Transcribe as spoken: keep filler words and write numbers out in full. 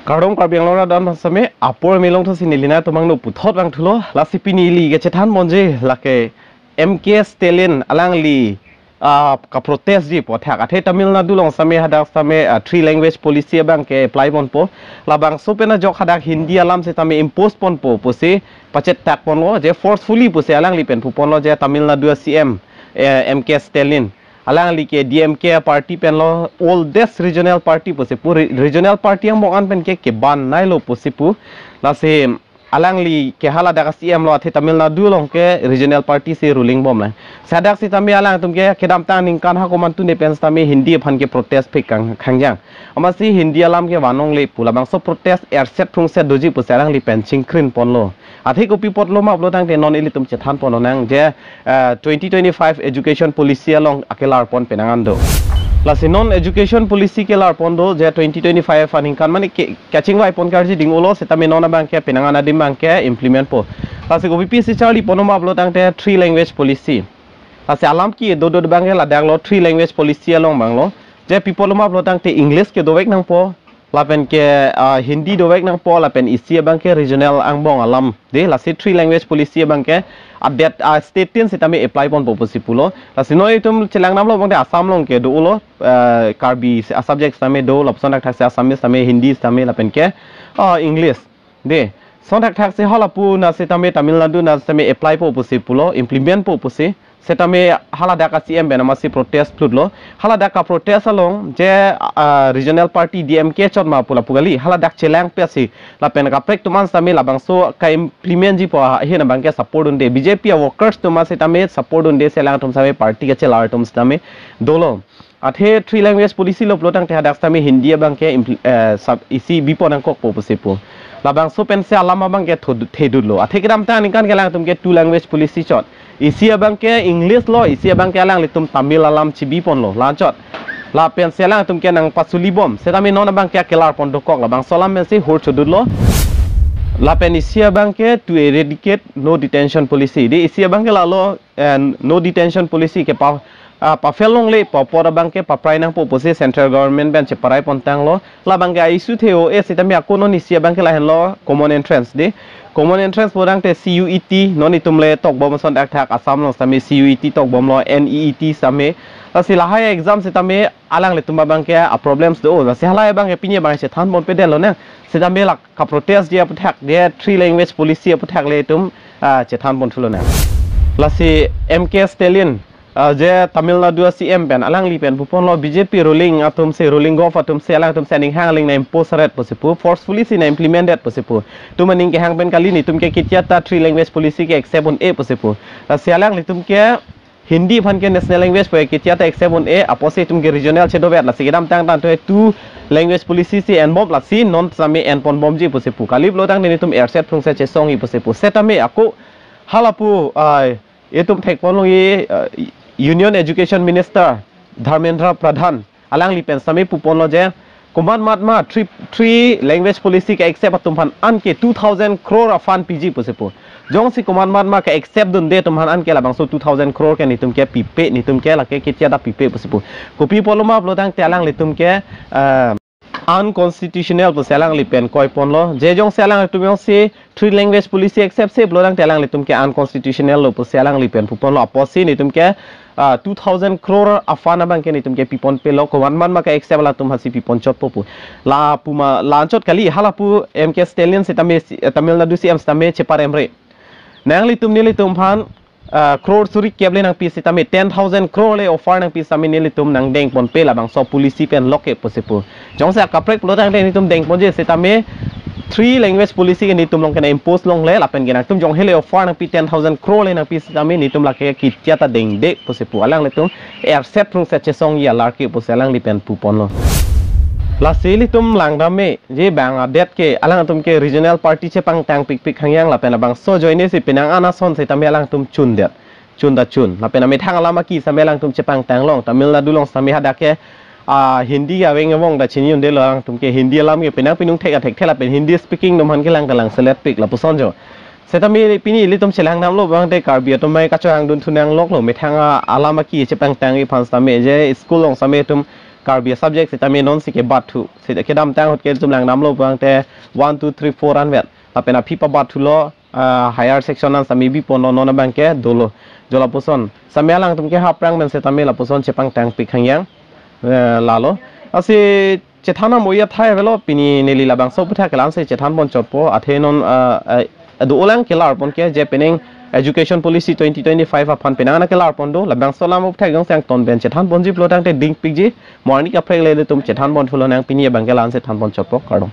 Kardom Karbi Anglong arat aphan sitame, apor milong thotsi neli nangtum angno puthot vangthulo, lasi pini ili kachethan ponji lake M K Stalin alangli, ah, kaprotestji aputhak. Athe Tamil Nadu along sitame hadak sitame, ah, three language policy abangke apply ponpo. Labangso pen ajok hadak Hindi alam sitame impose ponpo pusi pachethak ponlo, je forcefully pusi alangli pen pu ponlo je Tamil Nadu C M, eh, M K Stalin. Alangli ke D M K party penlo, oldest regional party pusi pu, re-, regional party angbong an pen ke keban nailo pusi pu. Lasi alangli ke haladak C M lo, athe Tamil Nadu along ke regional party si ruling bom nang. Hadak sitame alangtum ke kedamtang ningkan hako mantu ne pen sitame Hindi aphan ke protest phik kang khangjang. Amatsi Hindi alam ke van longle pu, labangso protest erset phrungset doji pusi alangli pen chingkrin ponlo. Athe kopi apotlo ma pulotangte non ilitum chethan pon lonang je, eh, twenty twenty-five education policy along akelar pon penang an do. Lasi non education policy kelar pon do je twenty twenty-five aningkan mane ke, kachingvai pon karji ding-olo, sitame non abangke penang an adim abangke implement po. Lasi kopi pisi charli ponlo ma pulotangte three language policy. Lasi alam kedo do abangke ladak lo, three language policy along abang lo. Je pi apotlo ma pulotangte English ke dovek nangpo, lapen ke, ah, Hindi dovek nangpo, lapen isi abangke regional angbong alam. De, lasi three language policy abangke adet, ah, state tin sitame apply ponpo pusi pulo. Lasi non itum chelang damlo abangte Assam along ke dolo, ah, Karbi a-subject sitame do, lapuson thakthak si Assamese sitame, Hindi sitame, lapen ke, ah, English. De, son thakthak si hala pu na sitame Tamil Nadu na sitame apply po pusi pulo, implement po pusi. Sitame haladak a C M pen amatsi protest phlutlo. Haladak kaprotest along je, ah, regional party D M K chot ma pu lapu kali, haladak chelang pesi lapen kaprek atum an sitame labangso ka-implement ji po ahin abangke support dunde. B J P a-workers atum an sitame support dunde, si alangtum sitame party kachelar atum sitame dolo. Athe three language policy lo pulotangte hadak sitame Hindi abangke impl-, eh, sub-, isi bi pon nangkokpo pusi pu. Labangso pensi alam abangke tho-, thedutlo. Athe kedamtang aningkan ke alangtum ke two language policy chot. Isi abangke English lo, isi abangke alanglitum Tamil alam chibi ponlo, la chot. Lapensi alangtum ke nangpasuli bom. Sitame non abangke akelar pon dokok, labangso alam pensi hur chodutlo. Lapen isi abangke to eradicate no detention policy. De, isi abangke lalo, eh, no detention policy ke pa, ah, pa-fail longle, pa apot abangke paprai nangpo pusi central government pen cheparai pontanglo. Labangke a-issue the-o-e, sitame ako non isi abangke lahenlo common entrance de. Common entrance pulotangte C U E T, non itum le tokbom ason thakthak, Assam along sitame C U E T tokbomlo, N E E T sitame. Lasi lahai exam sitame alanglitum abangke a-problems do. Lasi halahai abangke pini abangke chethan pon pedet lonang. Sitame la kaprotest ji aputhak, je three language policy aputhak le itum, ah, chethan pon thulonang. Lasi M K Stalin, ah, je Tamil Nadu a C M pen, alangli pen pu ponlo B J P ruling atum si, ruling gov atum si, alangtum si aning hangling na-impose ret pusi pu, forcefully si na-implement det pusi pu. Itum aning kehang pen kali, netum ke ketia ta three language policy ke accept un-e pusi pu. Lasi alanglitum ke Hindi aphan ke national language pu ketia ta accept un-e, apotsi itum ke regional chedovet, lasi kedamtang tangte two language policy si enbom, lasi non sitame enponbomji pusi pu. Kali pulotangte netum erset phrungset chesongji pusi pu. Sitame ako hala pu, ah, itum thek ponlongji, ah, Union Education Minister Dharmendra Pradhan, alangli pen sitame pu ponlo je, komatmat ma three, three language policy ke accept atum aphan anke two thousand crore a-fund piji pusi pu. Jongsi komatmat ma ke accept dunde atum aphan anke labangso two thousand crore ke netum ke pipe, netum ke lake ketia ta pipe pusi pu. Kopi apotlo ma pulotangte alanglitum ke, ah, unconstitutional pusi alangli pen koi ponlo. Je jongsi alanglitum jongsi three language policy accept se pulotangte alanglitum ke unconstitutional lo pusi alangli pen pu ponlo, apotsi netum ke, ah, two thousand crore a-fund abangke netum ke pi ponpelo, komatmat ma ke accept latum aphansi pi pon chotpo pu. La puma la anchot kali, hala pu M K Stalin sitame si, eh, Tamil Nadu C M sitame cheparemre. Nanglitum nelitum aphan, ah, crore suri kep le nangpi sitame, ten thousand crore le offer nangpi sitame nelitum nangdeng ponpe, labangso policy pen loke pusi pu. Jongsi akaprek pulotangte netum deng ponji sitame, three language policy ke netum along ke na-impose longle, lapen ke nangtum jong hele offer nangpi ten thousand crore le nangpi sitame, netum lake ketia ta dengde pusi pu. Alanglitum erset phrungset chesongji alar ke pusi alangli pen pu ponlo. Lasi ilitum langdam me, je bang adet ke alangtum ke regional party chepangtang pikpik hangyang, lapen labangso ajoine si penang an ason sitame alangtum chundet. Chun ta chun. Lapen amethang alam aki sitame alangtum chepangtang long. Tamil Nadu along sitame hadak ke, ah, Hindi ke aveng avong ta chini un-edetlo, alangtum ke Hindi alam ke penang pinung thek athek thek lapen Hindi speaking atum aphan ke lang kalang selet pik lapuson jo. Sitame pini ilitum chelang damlo abangte Karbi atum mai kachohang dun thu nangloklo, methang a-, alam aki chepangtangji aphan sitame, je school along sitame itum Karbi subject sitame non si kebat thu. Sita kedamtang ahut ke ilitum langdamlo pulote one, two, three, four anvet. Lapen aphi pabat thulo, ah, higher section an sami bipo non non abang ke dolo. Jo lapuson. Sami alangtum ke haprang men sitame lapuson chepangtangpik hangyang. Eh, lalo. Lasi chethan nam oya thai avelo pini neli labangso aputhak kelang si chethan pon chotpo athe non, ah, ah, do-olang kelar pon ke je penang education policy twenty twenty-five aphan penang ana kelar pon do labangso alam aputhak jongsi nangton pen chethan ponji pulo tangte dingpikji mo arni kaprek le ilitum chethan pon thulo nang pini abang kelang si than pon chotpo kardom.